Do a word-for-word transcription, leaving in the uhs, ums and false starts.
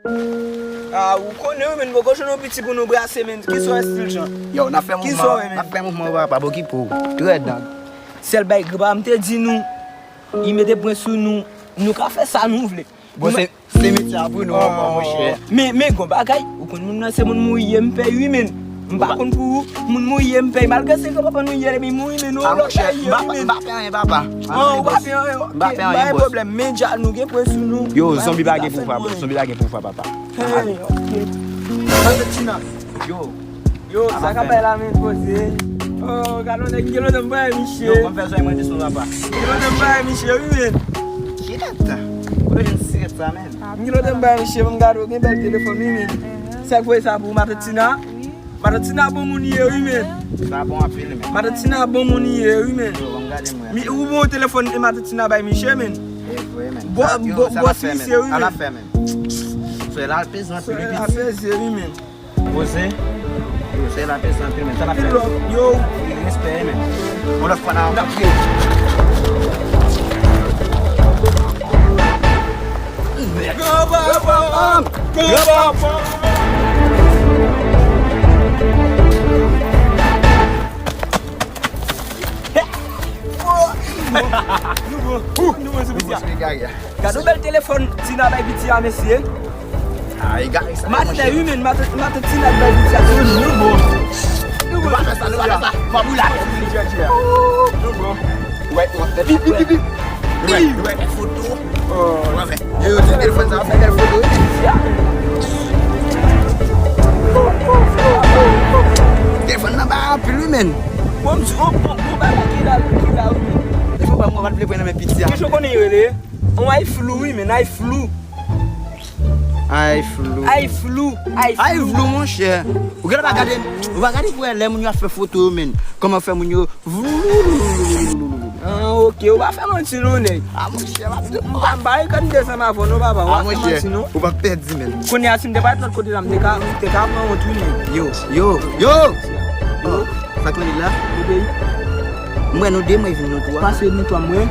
Ah, ou konnen wi, men, poko jwenn yon piti pou nou brase, men. Kisa w estil, Jan? Yo, n ap fè mouvman, n ap fè mouvman, papa, pokipe w. Trè dan. Sèl bay, granpapa m te di nou, li mete pwen sou nou, nou ka fè sa nou vle. Bon, se, se metye a pou nou, ankò, monchè. Men, men, gon bagay, ou konn moun nan se moun mwen ye m pè wi, men. M pa konn pou ou, moun mwen ye m pè, malgre se granpapa nou ye, men mwen, men nou, lòt bagay ye, men. M pa pè anyen, papa. Oh, ou pa pè anyen, ok. M pa pè anyen, boss. Pwoblèm, men dja nou gen pwen sou nou. Yo, zonbi pa gen pouvwa, boss. Zonbi pa gen pouvwa, papa. Hey, ok. Tande Tina. Yo. Yo, sa k ap bay la, men, poze. Oh, gade yon nèg, gen lontan m pa wè misye. Yo, kòm fè zòrèy mwen desann, papa. Gen lontan m pa wè misye, wi, men. Chita. Kote jwenn sirèt sa, men? Gen lontan m pa wè misye, men m gade w gen bèl telefòn, wi, men. Sa k voye sa pou Matant Tina? Matant Tina bon moun ye, wi, men. Sa bon anpil, men. Matant Tina bon moun ye, wi, men. Yo, ban m gade mwen. Mi, ou bon telefòn e Matant Tina bay misye, men. E vre, men. Bò-, bò-, bòs misye, wi, men. Sa n ap fè, men. Sè la peze anpil, wi, piti. Sè la peze, wi, men. Poze. Yo, sè la peze anpil, men. Sa n ap fè? Yo. Respè, men. Yon lòt fwa n a rankontre. Granpapa! Granpapa! Nou bon. Nou bon. Nou bon sou piti a. Gade yon bèl telefòn Tina bay piti a, mesye. Ay, gade sa. Matant wi, men, matant, matant Tina bay piti a. Nou bon. Nou bon. Nou pa fè sa, nou pa fè sa. Fò boulak. Nou bon. Wè, wè, wè, wè, wè, foto. Oh. Wè, wè. Yo, yo, telefòn sa ap fè bèl foto, wi. Telefòn nan ba anpil, wi, men. Bon, m di, oh, bon, bon, bagay ki la, ki la, wi, men. Li fò pa mwen, pa vle pran nan men piti a. Kèchou konnen yo rele? On ay flou, wi, men, ay flou. Ay flou. Ay flou, ay flou. Ay flou, monchè. Ou genlè pa gade, ou pa gade pou wè lè moun yo ap fè foto yo, men. Kòman fè moun yo Ah, ok, ou pa fè manti non, nèg. Ah, monchè, m ap di. M pa, m pa rekonn desanm avè w non, papa. Ou pa fè manti non. Ou pa pèdi, men. Kounye a, si m te parèt lòt kote la, m te ka, m te ka pran wont wi, nèg. Yo, yo, yo! Yo, sa k rele la? Yo, peyi. M wè nou de, mwen vin nou twa. Pase nou twa, mwen.